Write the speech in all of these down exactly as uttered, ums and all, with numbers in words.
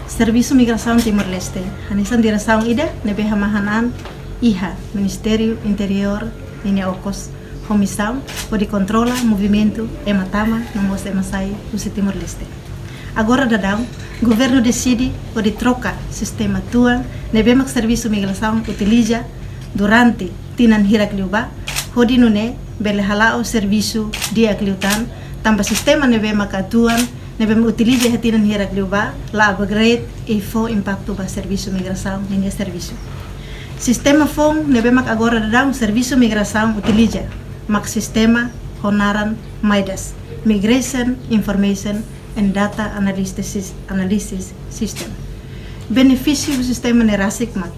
Servisu Migrasaun Timor-Leste hanesan diresaun ida ne'ebé hamahan an iha Ministériu Interiór ninia okos ho misaun hodi kontrola movimentu ema tama no mós ema sai husi Timor-Leste. Agora daudaun, governu deside hodi troka sistema tuan ne'ebé mak Servisu Migrasaun utiliza durante tinan hirak liubá, hodi nune'e bele hala'o servisu di'ak liután, tanba sistema ne'ebé mak atual ne'ebé mak utiliza iha tinan hirak liubá la upgrade i fó impaktu ba Servisu Migrasaun ninia servisu. Sistema foun ne'ebé mak agora daudaun Servisu Migrasaun utiliza mak sistema ho naran MIDAS, Migration Information and Data Analysis, Analysis System. Benefísiu sistema ne'e rasik mak: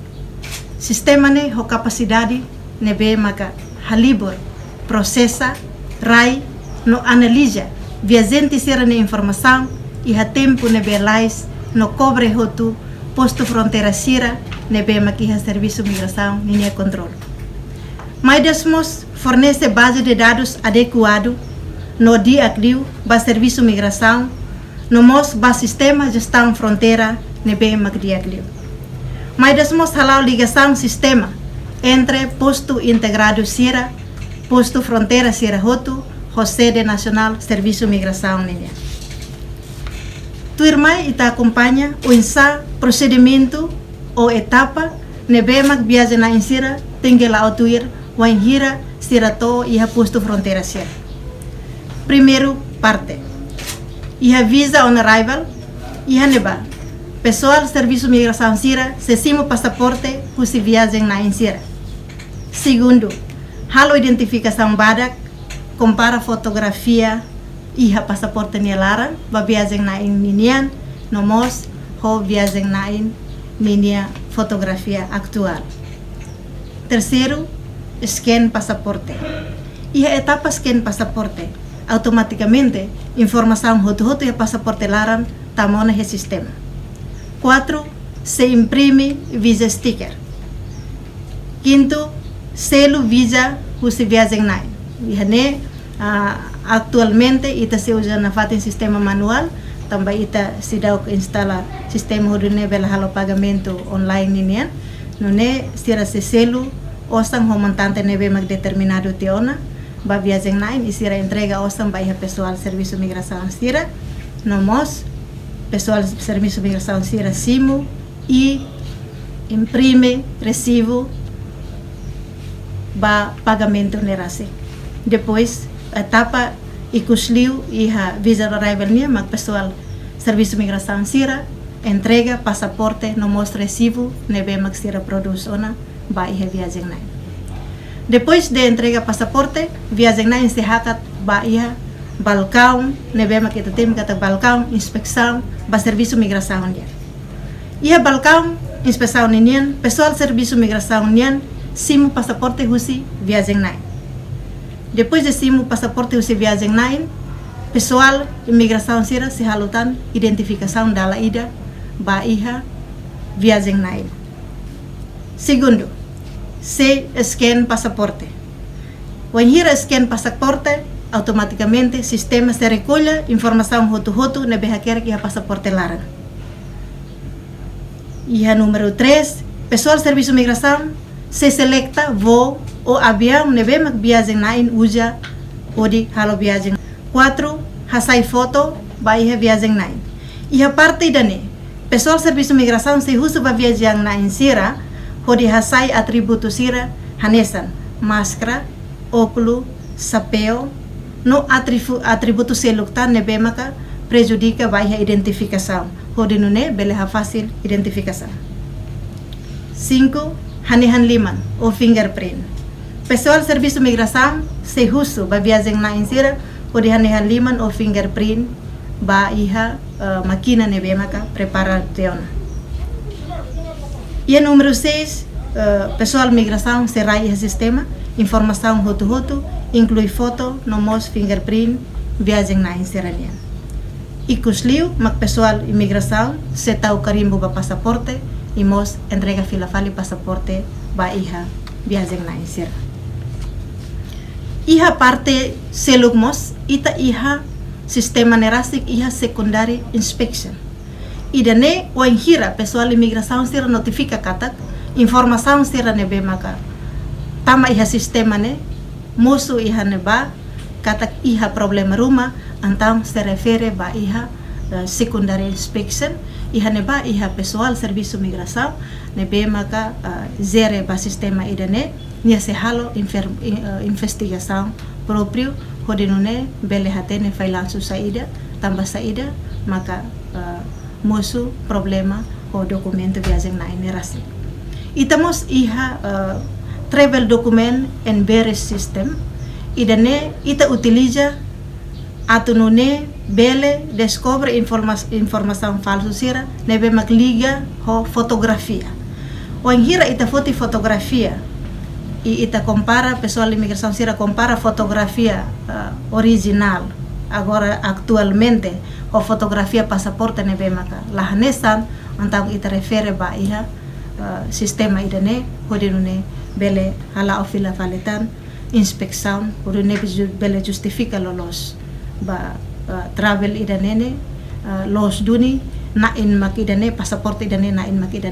sistema ne'e ho kapasidade ne'ebé maka halibur, prosesa, rai no analiza viajante sira-nia informasaun iha tempu ne'ebé lalais no kobre hotu postu fronteira sira ne'ebé mak iha Servisu Migrasaun ninia kontrolu. MIDAS mós fornese baze de dadus adekuadu no di'ak liu ba Servisu Migrasaun no mós ba sistema jestaun fronteira ne'ebé mak di'ak liu. MIDAS mós hala'o ligasaun sistema entre postu integradu sira, postu fronteira sira hotu, ho sede nasionál Servisu Migrasaun nian. Tuirmai ita akompaña oinsá prosedimentu ou etapa ne'ebé mak viajen-na'in sira tenke la'o tuir wainhira sira to'o iha postu fronteira sira. Primeiru parte, iha visa on arrival, iha ne'ebá pesoál Servisu Migrasaun sira sei simu pasaporte husi viajen-na'in sira. Segundu, halo identifikasaun badak, kompara fotografia iha pasaporte nia laran ba viajen-na'in ninian, no mós ho viajen-na'in ninia fotografia atuál. Terseiru, scan pasaporte. Iha etapa scan pasaporte, automatikamente informasaun hotu-hotu iha pasaporte laran tama ona iha sistema. Kuatru, sei imprime visa sticker. Kintu, selu visa husi viajen-na'in. Iha ne'e, ah, atualmente ita sei uza nafatin sistema manuál, tanba ita seidauk instala sistema hodi nune'e bele halo pagamentu online ninian. Nune'e sira sei selu osan ho montante ne'ebé mak determinadu tiha ona ba viajen-na'in, i sira entrega osan ba iha pesoál Servisu Migrasaun sira, no mós pesoál Servisu Migrasaun sira simu i imprime resibu ba pagamentu ne'e rasik. Depois, etapa ikus liu iha visa on arrival nian mak pesoál Servisu Migrasaun sira entrega pasaporte no mós resibu ne'ebé mak sira prodús ona ba iha viajen-na'in. Depois de entrega pasaporte, viajen-na'in sei hakat ba iha balkaun ne'ebé mak ita temi katak balkaun inspesaun ba Servisu Migrasaun nian. Iha balkaun inspesaun ninian, pesoál Servisu Migrasaun nian simu pasaporte husi viajen-na'in. Depois de simu pasaporte husi viajen-na'in, pesoál imigrasaun sira sei halo tan identifikasaun dala ida ba iha viajen-na'in. Segundu, sei scan pasaporte. Wainhira scan pasaporte, automatikamente sistema sei rekolla informasaun hotu-hotu ne'ebé hakerek iha pasaporte laran. Iha númeru três, pesoál Servisu Migrasaun sei selekta voo ou aviaun ne'ebé mak viajen-na'in uza hodi halo viajen. Kuatru, hasai foto ba iha viajen-na'in. Iha parte ida-ne'e, pesoál Servisu Migrasaun sei husu ba viajen-na'in sira hodi hasai atributu sira hanesan máskara, ókulu, xapeu, no atrifu-, atributu seluk tan ne'ebé maka prejudika ba iha identifikasaun, hodi nune'e bele hafasil identifikasaun. Sinku, hanehan liman ou fingerprint. Pesoál Servisu Migrasaun sei husu ba viajen-na'in sira hodi hanehan liman ou fingerprint ba iha, eh, mákina ne'ebé maka prepara tiha ona. Iha númeru seis, eh, pesoál migrasaun sei rai iha sistema informasaun hotu-hotu, inklui foto no mós fingerprint viajen-na'in sira-nian. Ikus liu mak pesoál imigrasaun sei tau karimbu ba pasaporte i mós entrega fila fali pasaporte ba iha viajen-na'in sira. Iha parte seluk mós, ita iha sistema ne'e rasik iha secondary inspection. Ida-ne'e wainhira pesoál imigrasaun sira notifika katak informasaun sira ne'ebé maka tama iha sistema ne'e mosu iha ne'ebá katak iha problema ruma, entaun sei refere ba iha, eh, secondary inspection, iha ne'ebá iha pesoál servisu migrasaun ne'ebé maka, eh, jere ba sistema ida-ne'e, nia sei halo infer-, in-, eh, investigasaun própriu hodi nune'e bele hatene fallansu saida, tanba saida maka, eh, mosu problema ho dokumentu viajen na'in ne'e rasik. Ita mós iha, eh, travel document and bearer system, ida-ne'e ita utiliza atu nune'e bele deskobre informa-, informasaun falsu sira ne'ebé mak liga ho fotografia. Wainhira ita foti fotografia i ita kompara, pesoál imigrasaun sira kompara fotografia, eh, orijinál agora atualmente ho fotografia pasaporte ne'ebé maka la hanesan, entaun ita refere ba iha, eh, sistema ida-ne'e hodi nune'e bele hala'o fila fali tan inspesaun, hodi nune'e ju-, bele justifika loloos ba, eh, travel ida-ne'e ne'e, eh, loos duni, na'in mak ida-ne'e, pasaporte ida-ne'e na'in mak ida